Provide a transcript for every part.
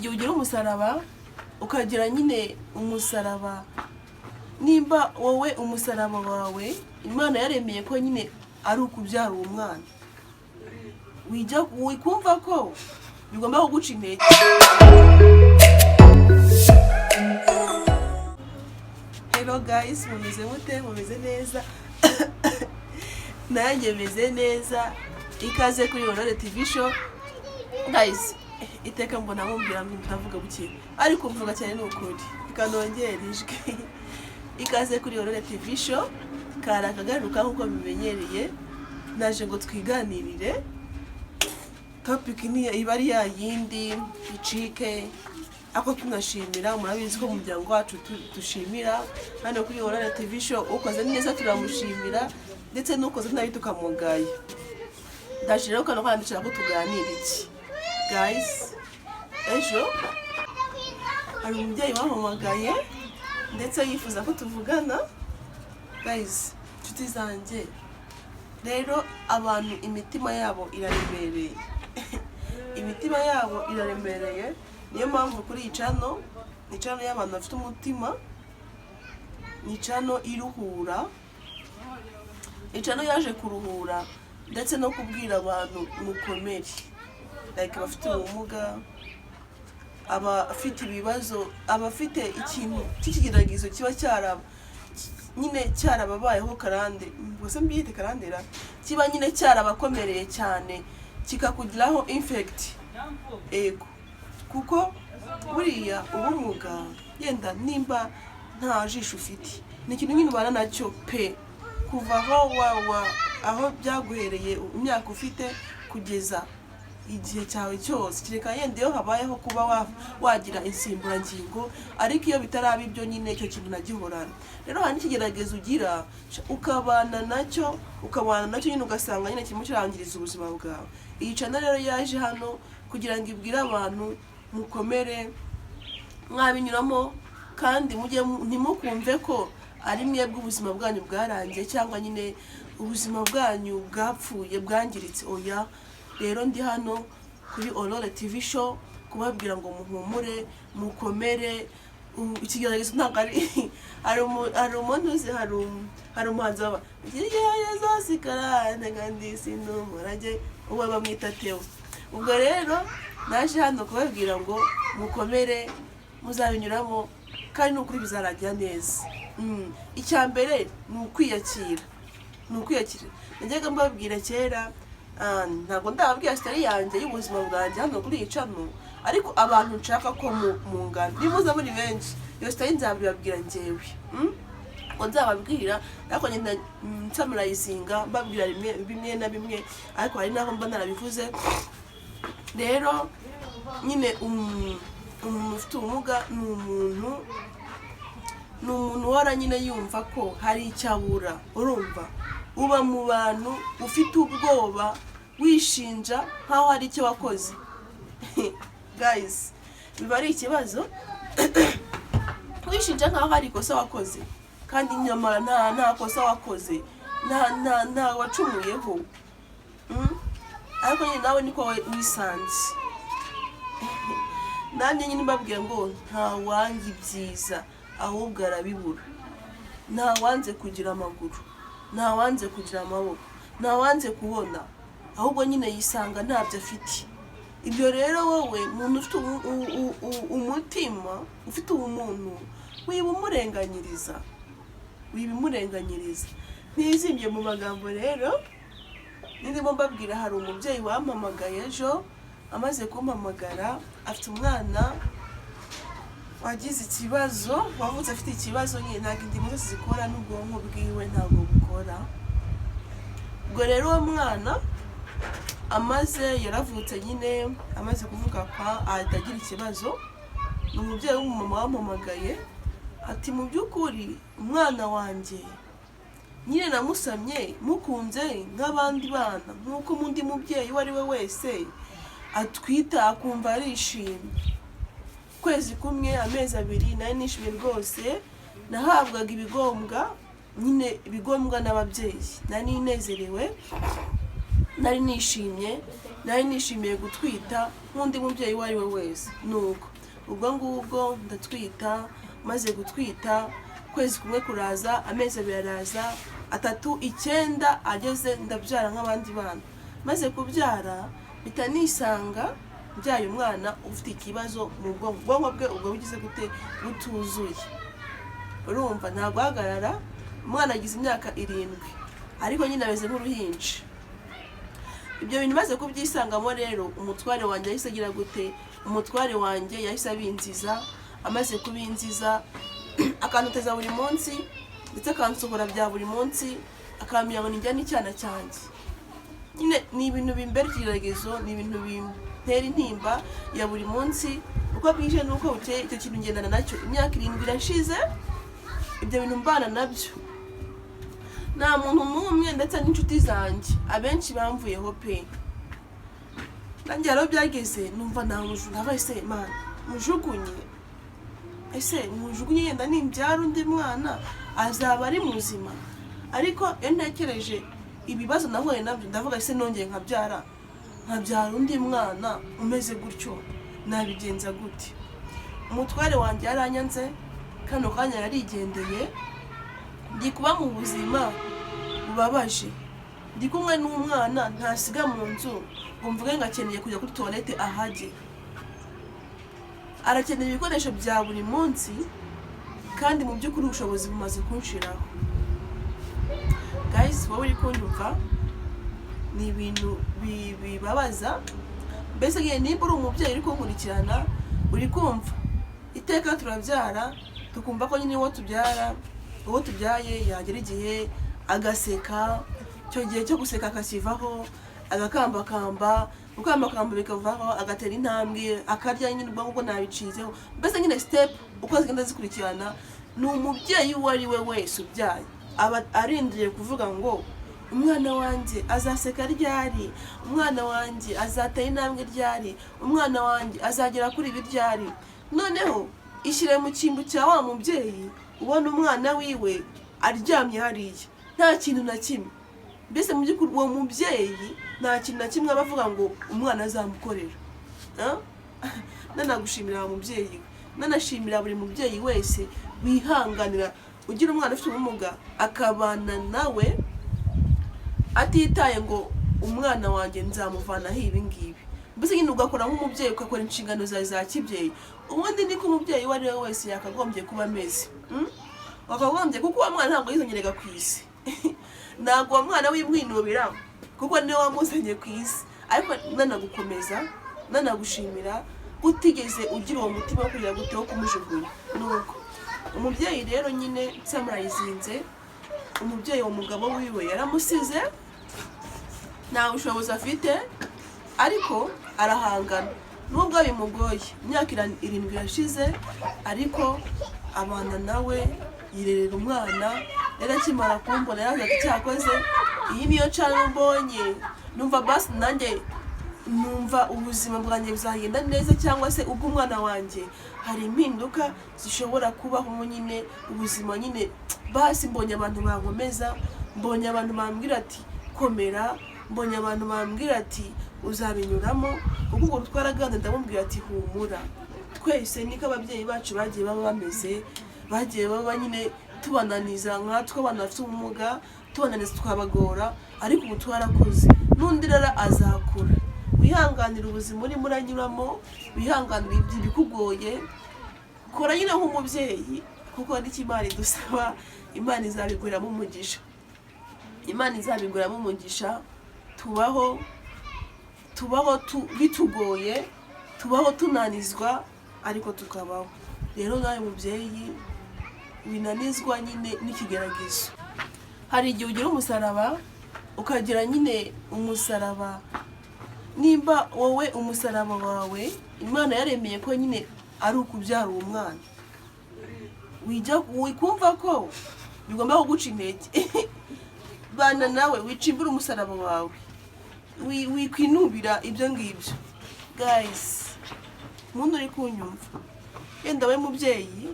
Igihe ugira umusaraba, ukagira nyine umusaraba, nimba wowe umusaraba wawe Imana yaremeye ko nyine ari ukubyara uwo mwana, wijya wikumva ko bigomba kuguca intege. Hello guys, mumeze mute? Mumeze neza? Nanjye meze neza. Ikaze kuri Honore TV Show. Guys, iteka mbona mumbwira ngo ndavuga buke, ariko mvuga cyane, ni ukuri. Reka nongere ijwi. Ikaze kuri Honore TV Show. Kari akagaruka nk'uko bimenyereye, naje ngo twiganirire. Topic ni iba ari ya yindi icike ako tunashimira. Murabizi ko mu muryango wacu dushimira hano kuri Honore TV Show. Ukoze neza turamushimira, ndetse n'ukoze nabi tukamugaya. Ndaje rero kano kandi ndashaka ko tuganira iki, guys? Ejo hari umubyeyi wampamagaye ndetse yifuza ko tuvugana. Guys, inshuti zanjye, rero abantu imitima yabo iraremereye, imitima yabo iraremereye. Niyo mpamvu kuri iyi channel, ni channel y'abantu bafite umutima, ni channel iruhura, ni channel yaje kuruhura ndetse no kubwira abantu mukomere, like abafite ubumuga, abafite ibibazo, abafite ikintu cy'ikigeragezo kiba cyaraba nyine cyarababayeho karande, ubwo mbyite karandera, kiba nyine cyarabakomereye cyane, kikakugiraho effect. Ego, kuko buriya ubumuga, yenda nimba nta jisho ufite, ni ikintu nyine ubana nacyo pe, kuva aho wa aho byaguhereye, imyaka ufite, kugeza igihe cyawe cyose, kereka yenda iyo habayeho kuba wagira insimburangingo. Ariko iyo bitaraba ibyo nyine, icyo kintu nagihorana. Rero hari n'ikigeragezo ugira ukabana nacyo, ukabana nacyo nyine, ugasanga nyine kirimo kirangiriza ubuzima bwawe. Iyi channel rero yaje hano kugira ngo ibwire abantu mukomere, mwabinyuramo, kandi mujye ntimukumve ko ari mwebwe ubuzima bwanyu bwarangiye cyangwa nyine ubuzima bwanyu bwapfuye, bwangiritse. Oya. Rero ndi hano kuri Aurore TV Show kubabwira ngo muhumure, mukomere. Ikigeragezo ntabwo ari hari umuntu uzi, hari umuhanzi waba ikigeragezo sikarane kandi sinumurage, uwo bamwita Theo. Ubwo rero naje hano kubabwira ngo mukomere, muzabinyuramo, kandi ni ukuri bizarangira neza. Icya mbere ni ukwiyakira, ni ukwiyakira. Najyaga mbabwira kera, ntabwo ndababwira story yanjye y'ubuzima bwanjye hano kuri iyi channel, ariko abantu nshaka ko mungana, nimuza muri benshi, iyo story nzabibabwira njyewe. Ngo nzababwira, ariko ngenda nsummarizinga, mbabwira bimwe bimwe na bimwe, ariko hari n'aho mba narabivuze. Rero nyine umuntu ufite ubumuga ni umuntu uhora nyine yumva ko hari icyo abura. Urumva, uba mu bantu ufite ubwoba, wishinja nk'aho hari icyo wakoze. Guys, biba ari ikibazo, wishinja nk'aho hari ikosa wakoze, kandi nyamara nta kosa wakoze, nta wacumuyeho. Ariko nyine nawe niko wisanze. Nanjye nyine mbabwira ngo nta wanga ibyiza, ahubwo arabibura. Nta wanze kugira amaguru, nta wanze kugira amaboko, nta wanze kubona, ahubwo nyine yisanga ntabyo afite. Ibyo rero, wowe muntu ufite umutima, ufite ubumuntu, wibumurenganyiriza, wibimurenganyiriza. Ntizimbye mu magambo rero, ndimo mbabwira, hari umubyeyi wampamagaye ejo. Amaze kumpamagara, afite umwana wagize ikibazo, wavutse afite ikibazo nyine, ntabwo ingingo zose zikora, n'ubwonko bwiwe ntabwo bukora. Ubwo rero uwo mwana amaze, yaravutse nyine, amaze kuvuka kwa ahita agira ikibazo. Ni umubyeyi w'umumama wampamagaye, ati: "Mu by'ukuri umwana wanjye nyine namusamye mukunze nk'abandi bana, nk'uko undi mubyeyi uwo ari we wese atwita akumva arishimye. Ukwezi kumwe, amezi 2, nari nishimye rwose, nahabwaga ibigombwa nyine, ibigombwa n'ababyeyi, nari nezerewe, nari nishimye, nari nishimiye gutwita nk'undi mubyeyi uwo ari we wese." Nuko Ubwo ngubwo ndatwita. Maze gutwita, ukwezi kumwe kuraza, amezi 2 araza, 3, 9 ageze, ndabyara nk'abandi bana. Maze kubyara, mpita nisanga mbyaye umwana ufite ikibazo mu bwonko. Ubwonko bwe ubwo bugize gute? Butuzuye. Urumva, nta guhagarara. Umwana agize imyaka 7, ariko nyine ameze nk'uruhinja. Ibyo bintu maze kubyisangamo rero, umutware wanjye yahise agira gute? Umutware wanjye yahise abinziza. Amaze kubinziza, akantoteza buri munsi, ndetse akansohora bya buri munsi, akambwira ngo nijya n'icyana cyanjye. Nyine ni ibintu bimbera ikigeragezo, ni ibintu bintera intimba ya buri munsi, uko bwije n'uko bukeye. Icyo kintu ngendana nacyo. Imyaka 7 irashize, ibyo bintu mbana nabyo. Nta muntu n'umwe, ndetse n'inshuti zanjye abenshi bamvuyeho pe. Nanjye rero byageze numva ndabaye se mana mujugunye, ese mujugunye, yenda nimbyara undi mwana azaba ari muzima. Ariko iyo ntekereje ibibazo nahuye nabyo, ndavuga: ese nongeye nkabyara undi mwana umeze gutyo, nabigenza gute? Umutware wanjye yaranyanze, kano kanya yarigendeye. Ndi kuba mu buzima bubabaje, ndi kumwe n'umwana ntasiga mu nzu ngo mvuge ngo akeneye kujya kuri toilette ahajye. Arakenera ibikoresho bya buri munsi, kandi mu by'ukuri ubushobozi bumaze kunshiraho. Guys, wowe uri kunyumva, ni ibintu bibabaza. Mbese nyine nimba uri umubyeyi uri kunkurikirana, uri kumva, iteka turabyara tukumva ko nyine uwo tubyara, uwo tubyaye yagera igihe agaseka. Icyo gihe cyo guseka akakivaho, agakambakamba, gukambakamba bikavaho, agatera intambwe, akarya nyine. Ubwo ngubwo nabicizeho. Mbese nyine step uko zigenda zikurikirana, ni umubyeyi uwo ari we wese ubyaye aba arindiriye kuvuga ngo: umwana wanjye azaseka ryari? Umwana wanjye azatera intambwe ryari? Umwana wanjye azagera kuri ibi ryari? Noneho ishyire mu cyimbo cya wa mubyeyi ubona umwana wiwe aryamye hariya nta kintu na kimwe. Mbese mu by'ukuri uwo mubyeyi nta kintu na kimwe aba avuga ngo umwana azamukorera. Ah? Nanagushimira wa mubyeyi we, nanashimira buri mubyeyi wese wihanganira ugira umwana ufite ubumuga, akabana nawe atitaye ngo umwana wanjye nzamuvanaho ibi ngibi. Mbese nyine ugakora nk'umubyeyi, ugakora inshingano zawe za kibyeyi. Ubundi niko umubyeyi uwo ari we wese yakagombye kuba ameze, Wakagombye, kuko uwo mwana ntabwo yizanyerega ku isi. Ntabwo uwo mwana wimwinubira, kuko niwe wamuzanye ku isi. Ariko nanagukomeza, nanagushimira utigeze ugira uwo mutima wo kugira gute, wo kumujugunya. Nuko umubyeyi rero nyine nsamurayizinze, umubyeyi, uwo mugabo wiwe yaramusize, nta bushobozi afite, ariko arahangana nubwo bimugoye. Imyaka 7 irashize, ariko abana nawe, yirerera umwana. Rero akimara kumbona yaravuze ati: cyakoze iyi niyo cana mbonye, numva basi nanjye numva ubuzima bwanjye buzagenda neza, cyangwa se ubw'umwana wanjye hari impinduka zishobora kubaho. Nyine ubuzima nyine basi mbonye abantu bankomeza, mbonye abantu bambwira ati: komera, mbonye abantu bambwira ati: uzabinyuramo. Kuko ubwo twaraganira, ndamubwira ati: humura, twese niko ababyeyi bacu bagiye baba bameze, bagiye baba nyine tubananiza nkatwe abana bafite ubumuga, tubananiza, twabagora, ariko ubu twarakuze, n'undi rero azakura. Wihanganira ubuzima urimo uranyuramo, wihanganira ibikugoye, kora nyine nk'umubyeyi, kuko nicyo Imana idusaba. Imana izabiguramo umugisha, Imana izabiguramo umugisha. Tubaho bitugoye, tubaho tunanizwa, ariko tukabaho. Rero nawe mubyeyi winanizwa nyine n'ikigeragezo, hari igihe ugira umusaraba, ukagira nyine umusaraba. Nimba wowe umusaraba wawe Imana yaremeye ko nyine ari ukubyara uwo mwana, wijya wikumva ko bigomba kuguca intege. Bana nawe, wicimbura umusaraba wawe, wikwinubira ibyo ngibyo. Guys, muntu uri kunyumva, yenda we mubyeyi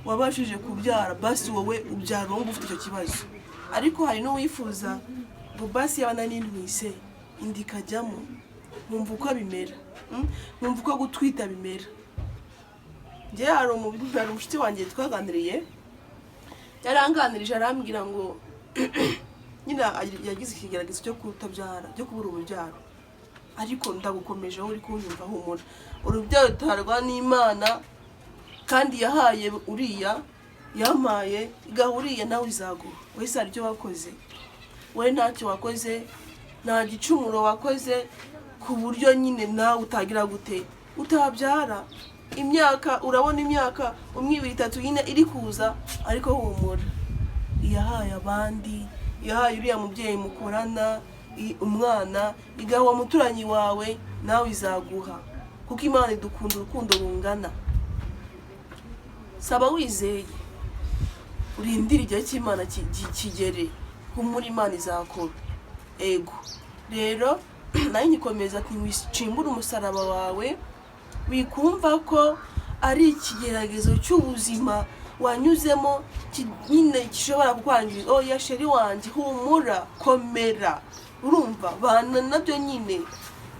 wabashije kubyara, basi wowe ubyara uwo nguwo ufite icyo kibazo, ariko hari n'uwifuza ngo basi yaba nari ntwise inda ikajyamo, nkumva uko bimera, Nkumva uko gutwita bimera. Njye hari umushuti wanjye twaganiriye, yaranganirije arambwira ngo nyine yagize ikigeragezo cyo kutabyara, cyo kubura urubyaro. Ariko ndagukomeje aho uri kunyumva, humura, urubyaro rutarwa n'Imana, kandi yahaye uriya, yampaye igaha uriya, nawe izaguha. Wese hari icyo wakoze, wowe ntacyo wakoze, nta gicumuro wakoze ku buryo nyine nawe utagira gute, utabyara. Imyaka, urabona imyaka umwe, ibiri, itatu, ine iri kuza, ariko humura, iyahaye abandi, yahaye uriya mubyeyi mukorana umwana, igaha uwo muturanyi wawe, nawe izaguha, kuko Imana idukunda urukundo rungana. Saba wizeye, urindire igihe cy'Imana kigere, humura, Imana izakora. Ego rero, nayo nyikomeza ati: "Wicimbure umusaraba wawe, wikumva ko ari ikigeragezo cy'ubuzima wanyuzemo nyine gishobora kukwangiriza." Oya chéri wanjye, humura, komera, urumva, bana nabyo nyine.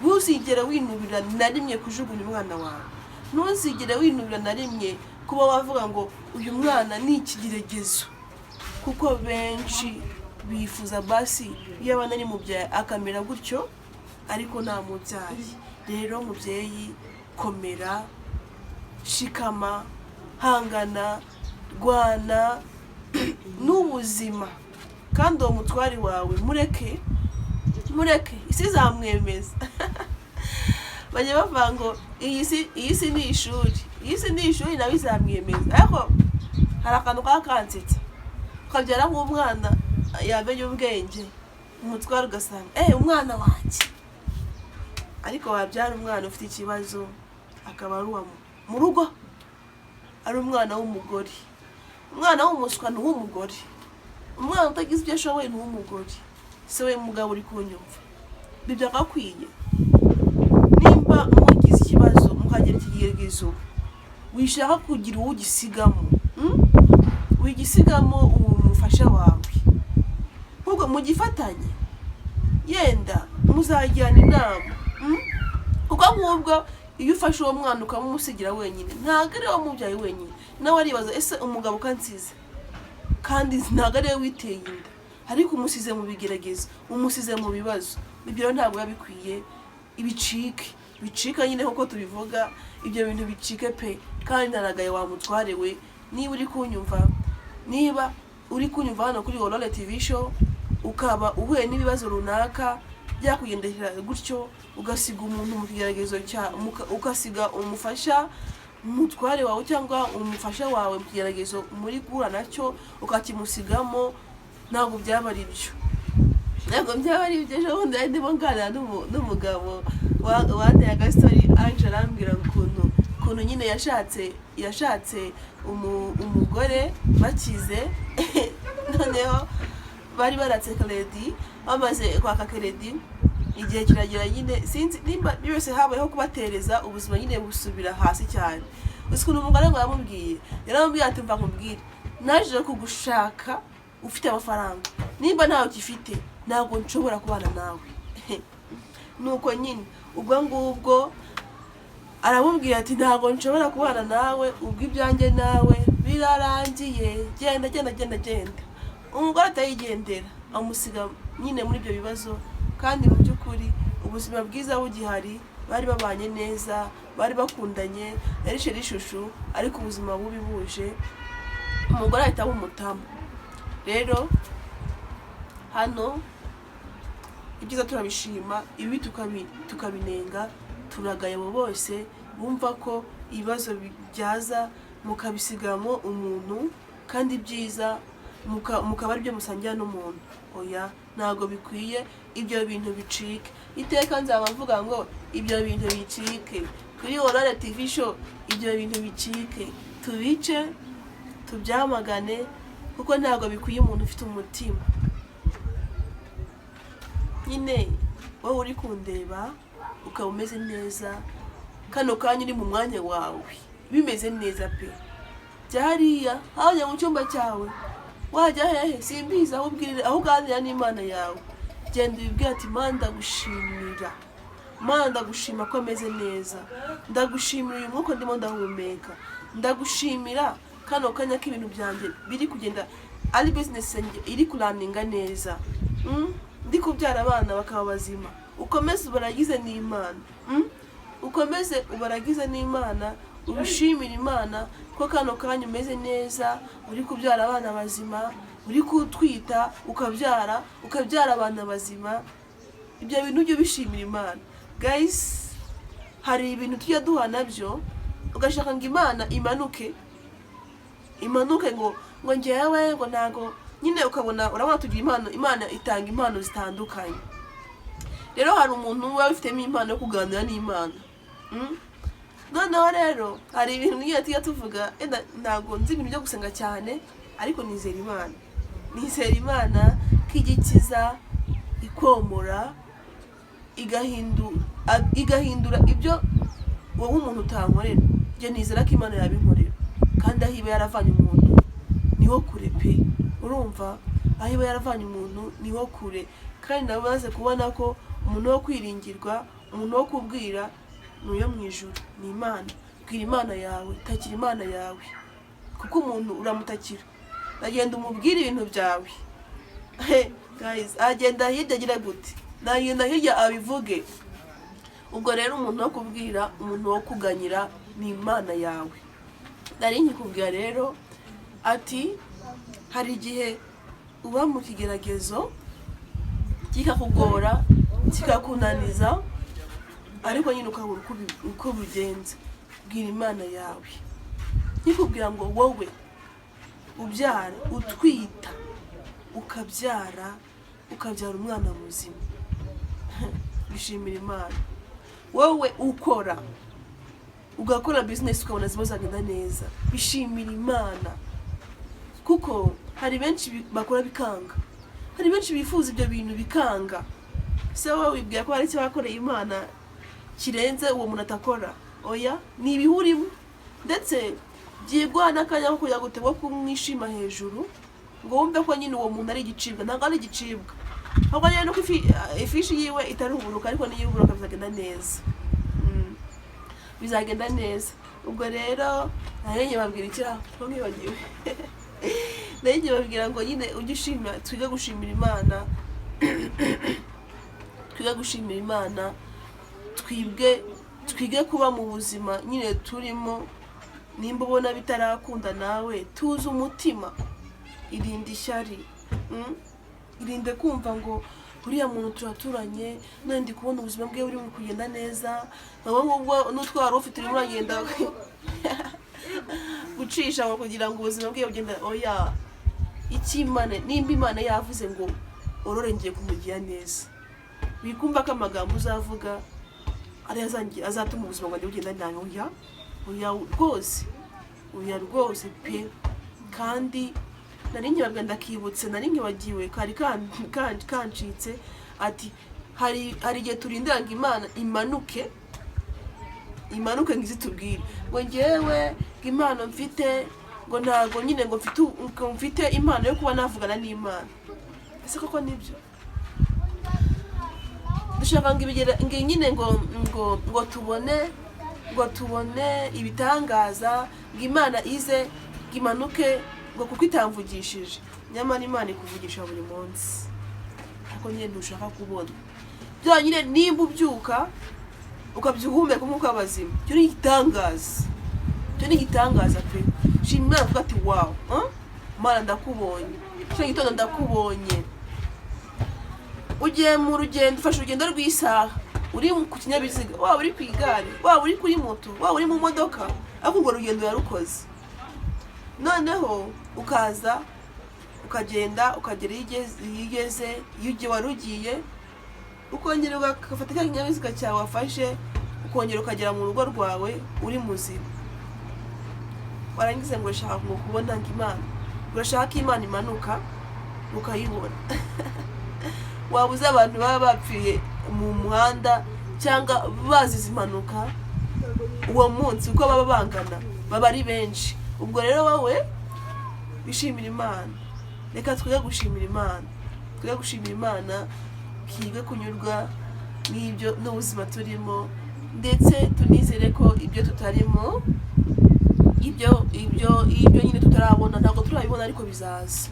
Ntuzigere winubira na rimwe kujugunya umwana wawe, ntuzigere winubira na rimwe kuba wavuga ngo uyu mwana ni ikigeragezo, kuko benshi bifuza basi iyo abana ari mubyaye akamera gutyo, ariko nta mubyaye. Rero mubyeyi, komera, shikama, hangana, rwana n'ubuzima, kandi uwo mutwari wawe mureke, mureke, isi izamwemeza. Bajya bavuga ngo iyi si ni ishuri, iyi si ni ishuri, nawe izamwemeza. Ariko hari akantu kaba kansetsa, ukabyara nk'umwana yamenya ubwenge, umutware ugasanga umwana wanjye, ariko wabyara umwana ufite ikibazo, akaba ari uwa mu rugo, ari umwana w'umugore. Umwana w'umuswa ni uw'umugore, umwana utagize ibyo ashoboye ni uw'umugore. Se we mugabo uri kunyumva, ibyo byagakwiye, nimba mugize ikibazo, mukagira ikigeragezo, wishaka kugira uwo ugisigamo, Wigisigamo uwo mufasha wawe, ahubwo mugifatanye, yenda muzagirana inama, Kuko nk'ubwo iyo ufashe uwo mwana ukamumusigira wenyine, ntabwo ari wowe umubyaye wenyine, nawe aribaza: "Ese umugabo ukansize?" Kandi ntabwo ari we witeye inda, ariko umusize mu bigeragezo, umusize mu bibazo. Ibyo rero ntabwo biba bikwiye, ibicike, bicika nyine nk'uko tubivuga, ibyo bintu bicike pe. Kandi ntaragaye wa mutware we, niba uri kunyumva, niba uri kunyumva hano kuri Aurore TV Show, ukaba uhuye n'ibibazo runaka byakugendekera gutyo, ugasiga umuntu mu kigeragezo cya ugasiga umufasha, umutware wawe cyangwa umufasha wawe mu kigeragezo muri guhura nacyo, ukakimusigamo, ntabwo byaba ari byo, ntabwo byaba ari ibyo. Ejo bundi nari ndimo nganira n'umugabo wanteye agastori, Ange, arambwira ukuntu nyine yashatse umugore bakize, noneho bari baratse crédit, bamaze kwaka crédit, igihe kiragera nyine, sinzi nimba byose habayeho kubatereza, ubuzima nyine busubira hasi cyane. Uzi ukuntu umugore ngo yamubwiye? Yaramubwiye ati: "Mva nkubwire, naje kugushaka ufite amafaranga, nimba ntawe ugifite ntabwo nshobora kubana nawe." Nuko nyine ubwo ngubwo aramubwira ati: "Ntabwo nshobora kubana nawe, ubwo ibyanjye nawe birarangiye, genda, genda, genda, genda." Umugore atayigendera, amusiga nyine muri ibyo bibazo. Kandi mu by'ukuri ubuzima bwiza bugihari, bari babanye neza, bari bakundanye, yari chéri chouchou, ariko ubuzima bubi buje, umugore ahita aba umutamu. Rero hano ibyiza turabishima, ibibi tukabinenga. Turagaye abo bose bumva ko ibibazo byaza mukabisigamo umuntu, kandi ibyiza mukaba aribyo musangira n'umuntu. Oya, ntabwo bikwiye, ibyo bintu bicike. Iteka nzaba mvuga ngo ibyo bintu bicike kuri Aurore TV Show, ibyo bintu bicike, tubice, tubyamagane, kuko ntabwo bikwiye umuntu ufite umutima. Nyine wowe uri kundeba ukaba umeze neza kano kanya, uri mu mwanya wawe bimeze neza pe, jya hariya hajya mu cyumba cyawe, wajya hehe simbizi, aho ubwirira, aho uganira n'Imana yawe, genda ubibwire ati: "Mana, ndagushimira." Mana, ndagushima ko ameze neza, ndagushimira uyu mwuka ndimo ndahumeka, ndagushimira kano kanya k'ibintu byanjye biri kugenda, ari business yanjye iri kurunninga neza. Ndi kubyara abana bakaba bazima. Ukomeze ubaragize n'Imana. Ukomeze ubaragize n'Imana, ubishimire Imana ko kano kanya umeze neza, uri kubyara abana bazima, uri kutwita ukabyara, ukabyara abana bazima. Ibyo bintu ujye ubishimira Imana. Guys, hari ibintu tujya duha nabyo, ugashaka ngo Imana imanuke, imanuke ngo ngewe ngo ntago nyine, ukabona, urabona tugira impano, Imana itanga impano zitandukanye. Rero hari umuntu uba wifitemo impano yo kuganira n'Imana. Noneho rero hari ibintu nyine tujya tuvuga, enda ntabwo nzi ibintu byo gusenga cyane, ariko nizera Imana, nizera Imana ko igikiza, ikomora, igahindura ibyo wowe umuntu utankorera. Njye nizera ko Imana yabinkorera, kandi aho iba yaravanye umuntu niho kure pe. Urumva, aho iba yaravanye umuntu niho kure, kandi nawe maze kubona ko umuntu wo kwiringirwa, umuntu wo kubwira, ni uyo mu ijuru, ni Imana. Bwira Imana yawe, takira Imana yawe, kuko umuntu uramutakira, agenda umubwira ibintu byawe. He guys, agenda hirya agira gute? Nagenda hirya abivuge. Ubwo rero umuntu wo kubwira, umuntu wo kuganyira ni Imana yawe. Nari nkikubwira rero ati hari igihe uba mu kigeragezo kikakugora, kikakunaniza, ariko nyine ukabura uko bigenza. Bwira Imana yawe. Nkikubwira ngo wowe ubyara, utwita, ukabyara, ukabyara umwana muzima, bishimira Imana. Wowe ukora, ugakora business, ukabona zimwe zagenda neza, bishimira Imana, kuko hari benshi bakora bikanga, hari benshi bifuza ibyo bintu bikanga. Se wowe wibwira ko hari icyo bakoreye Imana kirenze uwo muntu atakora? Oya, ni ibihurimo, ndetse byigwa n'akanya ko kujya gute, ko kumwishima hejuru, ngo wumve ko nyine uwo muntu ari igicibwa. Ntabwo ari igicibwa, ahubwo nyine nuko ifishi yiwe itaruburuka, ariko niyo iburuka bizagenda neza. Bizagenda neza. Ubwo rero nari babwira iki ko nkibagiwe? Nari babwira ngo nyine ujye ushima, twige gushimira Imana, twige gushimira Imana, twibwe, twige kuba mu buzima nyine turimo. Nimba ubona bitarakunda, nawe tuzi umutima, irinde ishyari. Irinde kumva ngo uriya muntu turaturanye, none ndi kubona ubuzima bwe buri kugenda neza, wowe ngubwo n'utwo wari ufite urimo uragenda gucisha ngo kugira ngo ubuzima bwe bugende. Oya, icyo Imana, nimba Imana yavuze ngo orore, ngiye kumugira neza, wikumva ko amagambo uzavuga ariyo azatuma ubuzima bwanjye bugenda nabi. Oya, oya rwose, oya rwose pe. Kandi nari nkibabwira, ndakibutse, nari nkibagiwe, kari kancitse. Ati hari igihe turindira ngo Imana imanuke, imanuke ngo ize itubwire ngo ngewe ngo impano mfite, ngo ntago nyine ngo mfite, ngo mfite impano yo kuba navugana n'Imana. Ese koko nibyo dushaka, ngo ibigera, ngo nyine ngo tubone ibitangaza, ngo Imana ize, ngo imanuke, ngo kuko itamvugishije? Nyamara Imana ikuvugisha buri munsi, ariko nyine ntushaka kubona byonyine. Nimba ubyuka, ukabyuka uhumeka umwuka w'abazima, icyo ni igitangaza, icyo ni igitangaza pe. Shima Imana, avuga ati: "Wow, huh? Mana, ndakubonye kino gitondo, ndakubonye." Ugiye mu rugendo, ufashe urugendo rw'isaha, uri ku kinyabiziga, waba uri ku igare, waba uri kuri moto, waba uri mu modoka, ariko urwo rugendo yarukoze. Noneho ukaza ukagenda, ukagera iyo ugeze, iyo ugiye wari ugiye, ukongera ugafata cya kinyabiziga cyawe wafashe, ukongera ukagera mu rugo rwawe uri muzima. Warangiza ngo urashaka ngo kubona ngo Imana, urashaka ko Imana imanuka ukayibona. Waba uzi abantu baba bapfiriye mu muhanda cyangwa bazize impanuka uwo munsi uko baba bangana? Baba ari benshi. Ubwo rero wowe wishimira Imana. Reka twige gushimira Imana, twige gushimira Imana, twige kunyurwa. N'ibyo n'ubuzima turimo, ndetse tunizere ko ibyo tutarimo, ibyo nyine tutarabona, ntabwo turabibona ariko bizaza.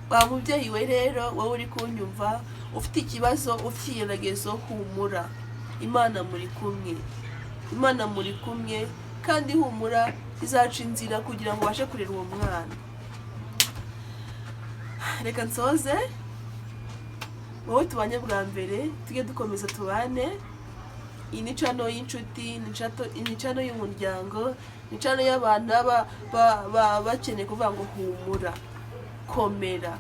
Wa mubyeyi we rero, wowe uri kunyumva, ufite ikibazo, ufite ikigeragezo, humura, Imana muri kumwe, Imana muri kumwe. Kandi humura, izaca inzira kugira ngo ubashe kurera uwo mwana. Reka nsoze. Wowe tubanye bwa mbere, tujye dukomeza tubane. Iyi ni channel y'inshuti, ni channel y'umuryango, ni channel y'abantu baba bakeneye kuvuga ngo humura, komera.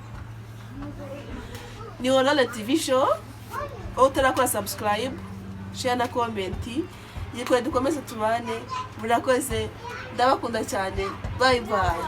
Ni Orale TV Show. Wowe utarakora subscribe, share na comment, yikore, dukomeze tubane. Murakoze, ndabakunda cyane. Bye bye.